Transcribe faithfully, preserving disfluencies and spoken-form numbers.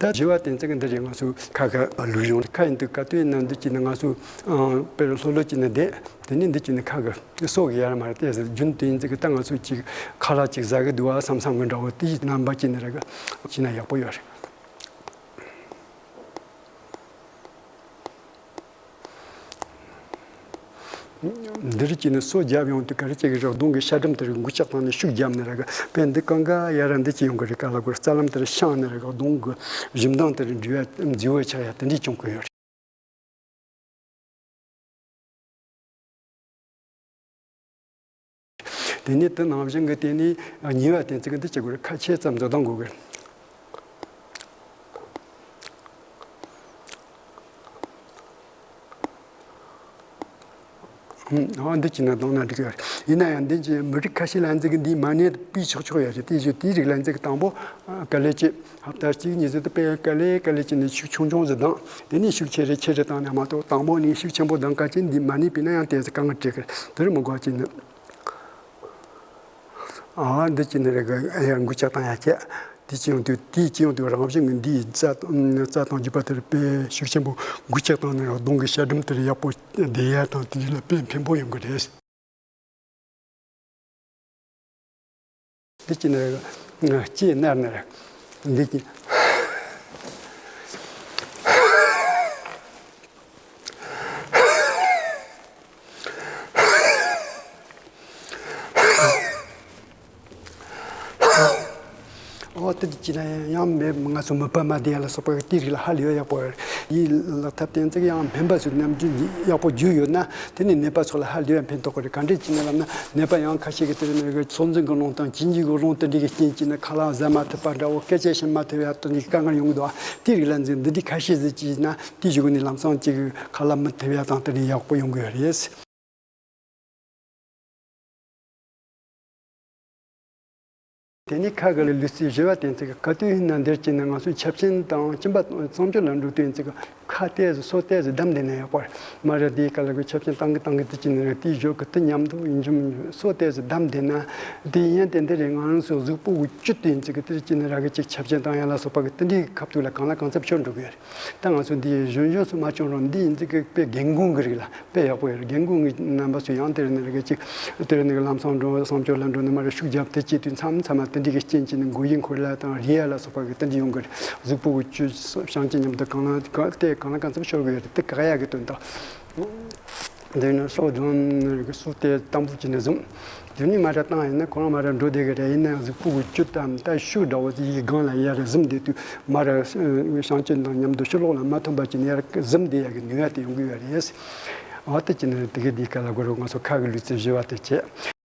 ད་བཞི་བ་དེ་ཚོ་གི་འདི་རེད། ང་ཚོ་ཁ་ཁ་ལུས་ཡོང་ཁ་ཡིན་དུས་ག་དུས་ཡིན་ན་འདི་གཅིག་ནི་ང་ཚོ་ཨང་དཔེར་ལྷོད་ལྷོད་གཅིག་ནི་བསྡད། དེ་ནས་འདི་གཅིག་ནི་ཁ་གི་སོ་གི་ཡར་མར་བལྟས་ཟེར། རྒྱུན་དུ་ཡིན་ཚིག་གི་ད་ང་ཚོ་གཅིག་ཁ་ལག་གཅིག་ཟ་གི་འདུག་བ་བསམ་བསམ་གི་འདྲ་བོ་དེ་རྣམ་པ་གཅིག་ནི་རེད་གི་བྱས་ན་ཡག་པོ་ཡོད་རེད། འདིར་གྱིས་ནི་སོ་བརྒྱབ་ཡོང་དུས་ག་རེ་བྱེད་ཀྱི་རེད། གདོང་གི་ཤ་སྒྲིམ་དེར་འགུལ་ལྕག་བཏང་ནས་ཤུགས་བརྒྱབ་ནི་རེད་གི། དཔེ་འདི་གང་ག་ཡ་ར་འདི་ཅི་ཡོང་གི་རེད། ག་ལ་གོ་རྩ་ལམ་དེར་བཤངས་ནི་རེད་གི། གདོང་གི་ཞིབ་མདངས་དེར་འབྲི་བ་མཛེས་པོ་ཆགས་ཡ་དེ་འདྲས་བྱུང་གི་ཡོད་རེད། དེ་ནས་དེ་ནང་བཞིན་གྱི་དེ་ནས་ཉེ་བ་དེ་ཚིག་འདི་བྱེད་དགོས་རེད། ཁ་ཕྱེད་ཙམ་འཛུལ་བཏང་དགོས་གི་རེད། ཨ་འདི་གྱིས་ན་བཏང་ན་འགྲིག་གི་རེད། ཡིན་ན་ཡང་འདི་གྱི་མི་རིགས་ཁ་ཤས་ལ་འཛིན་གྱི་འདིའི་མ་ཎི་པའི་ཆོག་ཆོག་ཡོད་རེད། དེ་བཞིན་དེའི་རིགས་ལ་འཛིན་གྱི་དང་པོ་ག་ལེ་གཅིག་ཧབ་ཏ་གཅིག་གཉིས་ཙམ་དུ་དཔེ་ག་ལེ་ག་ལེ་གཅིག་ནས་ཤུགས་ཆུང་ཆུང་ཟིག་བཏང་། དེ་ནས་ཤུགས་ཆེ་རེ་ཆེ་རེ་བཏང་ནས་མ་གཏོགས་དང་པོ་ནས་ཤུགས་ཆེན་པོ་བཏང་སྐབས་ཀྱི་འདི་མ་ཎི་པའི་ན་ཡང་དེ་ཚོ་གང་གི་འགྲིག་གི་རེད། དེ་རུ་མི་དགོས་ཀྱི་ནི། ཨ་འདི་གཅིག་ནི་རེ་གི་ཡར་འགུལ་ལྕག་བཏང་ཡ་ཁྱེད། དེ་གཅིག་ཡོང་དུས་དེ་གཅིག་ཡོང་དུས་རང་བཞིན་གྱི་འདིའི་རྩ་རྩ་དང་རྒྱུད་པ་དེར་དཔེ་ཤུགས་ཆེན་པོ་འགུལ་ལྕག་བཏང་ནས་གདོང་གི་ཤ་སྒྲིམ་དེར་ཡག་པོ་བསྡད་ཡ་དང་དེ་ལ་དཔེ་ཕན་པོ་ཡོང་གི་རེད། འདི་གཅིག་ནི་ལྕེ་མནར་ནི་རེད། འདི་གཅིག་འོ་དེ་འདྲ་བྱས་ན་ཡང་མེད། ང་ཚོ་མིད་པ་མ་བསྡད་ཡ་ལ་སོགས་པ་དེའི་རིགས་ལ་ཧ་ལས་པ་ཡག་པོ་ཡོད་རེད། ཡིད་ལ་ཐབས་བསྟེན་ཚིག་ཡང་སྨན་པ་ཚོས་ནམ་རྒྱུན་ཡག་པོ་རྒྱུས་ཡོད་ན་དེ་ནི་ནད་པ་ཚོ་ལ་ཧ་ལས་པ་ཕན་ཐོགས་ཀྱི་རེད། ག་འདྲས་བྱས་ན་ལབ་ན་ནད་པ་ཡང་ཁ་ཤས་ཀྱི་དེ་ནི་ཚོད་འཛིན་གྱི་རླུང་དང་གྱེན་རྒྱུག་གི་རླུང་དེ་འདྲ་གི་རྐྱེན་གྱིས་ནི་ཁ་ལག་ཟ་མ་ཐུབ་པ་འདྲ་བོ། སྐད་ཆ་བཤད་མ་ཐུབ་ཡ་དེ་འདྲའི་དཀའ་ངལ་ཡོང་གི་འདུག་དེའི་རིགས་ལ་འཛིན་འདི་འདྲའི་ཁ་ཤས་ཟིག་བྱས་ན་དེའི་གཞུག་ནས་ལམ་སང་གཅིག་ཁ་ལག་མི་ཐུབ་ཡ་དང་དེ་འདྲའི་ཡག་པོ་ཡོང་གི་ཡོད་རེད། དེ་ནས་ཁ་གི་ལུས་རྩལ་བཞི་པ་དེ་ཚིག་ག་དུས་ཡིན་ན་འདིར་གྱིས་ནི་ང་ཚོའི་ཆབ་ཆེན་དང་སྦྱིན་པ་བརྩམས་ཆོས་ལ་འགྲོ་དུས་ཚིག་ཁ་ཏོག་ཙམ་སོ་ཏོག་ཙམ་བསྡམས་བསྡད་ན་ཡག་པོ་རེད། མ་རེད། དེའི་སྐབས་ལ་གི་ཆབ་ཆེན་བཏང་གི་བཏང་གི་དེ་གྱིས་ནི་རེད། དེའི་ཞོར་གི་དེ་མཉམ་དུ་ཡིན་རྒྱུ་མིན་རྒྱུ་སོ་ཏོག་ཙམ་བསྡམས་བསྡད་ན་དེ་ཡིན་ཏན་ཏན་རེད། ང་རང་ཚོ་གཟུགས་པོ་གི་བཅུད་དེ་ཚིག་དེ་གྱིས་ནི་ར་གི་ཅིག་ཆབ་ཆེན་བཏང་ཡ་ལ་སོགས་པ་གི་དེ་འདྲའི་ཁ་ཐུག་ལ་གང་ལ་གང་འཚམ་ཤོར་འགྲོ་གི་རེད། ད་ང་ཚོ་འདི་གཞོན་གཞོན་སུ་མ་བྱུང་རུང་འདི་ཡིན་ཚིག་གི་དཔེ་རྒན་གོང་གི་རིགས་ལ། དཔེ་ཡག་པོ་ཡོད་རེད། རྒན་གོང་གི་རྣམ་པ་ཚོ་ཡང་དེར་ནི་རེ་གཅིག་དེར་ནི་ལམ་སང་འགྲོ་བསམ་སྤྱོད་ལ་འགྲོ་ནི་མ་རེད། ཤུགས་རྒྱབ་དེ་བྱེད་དུས་མཚམས་མཚམས་ལ་དེ་འདྲའི་གི་རྐྱེན་གྱིས་ནི་མགོ་ཡི་འཁོར་ལ་དང་རེག་ཡ་ལ་སོགས་པ་གི་དེ་འདྲ་ཡོང་གི་རེད། གཟུགས་པོ་གི་བཅུད་བཤང་གཅི་མཉམ་དུ་གང་ལ་གང་དེ་གང་ལ་གང་འཚམ་ཤོར་གི་ཡོད་རེད། དེ་བཀག་ཡ་གི་དོན་དག་འདི་ནི་སོ་བསྡམས་ནི་རེ་གི་སོ་དེ་དམ་པོ་བྱས་ནས་བཟུང་། དེ་ནས་མ་ར་བཏང་ཡིན་ན་ཁོ་རང་མ་ར་འགྲོ་བསྡད་གི་རེད། ཡིན་ན་གཟུགས་པོ་གི་བཅུད་དམ་ད་ཤུགས་འདྲ་བོ་དེ་ཡི་སྒང་ལ་ཡར་ཟིམ་བསྡད་དུས་མ་ར་བཤང་གཅི་དང་མཉམ་དུ་ཕྱི་ལོགས་ལ་མ་ཐོན་པ་བྱས་ནས་ཡར་ཟིམ་བསྡད་ཡ་གི་ནུས་པ་དེ་ཡོང་གི་ཡོད་རེད། འོ་དེ་བྱས་ནས་དེ་གི་འདིའི་སྐབས་ལ་གོ་རུ་ང་ཚོ་ཁ་གི་ལུས་རྩལ་བཞི་པ་དེ་བྱས།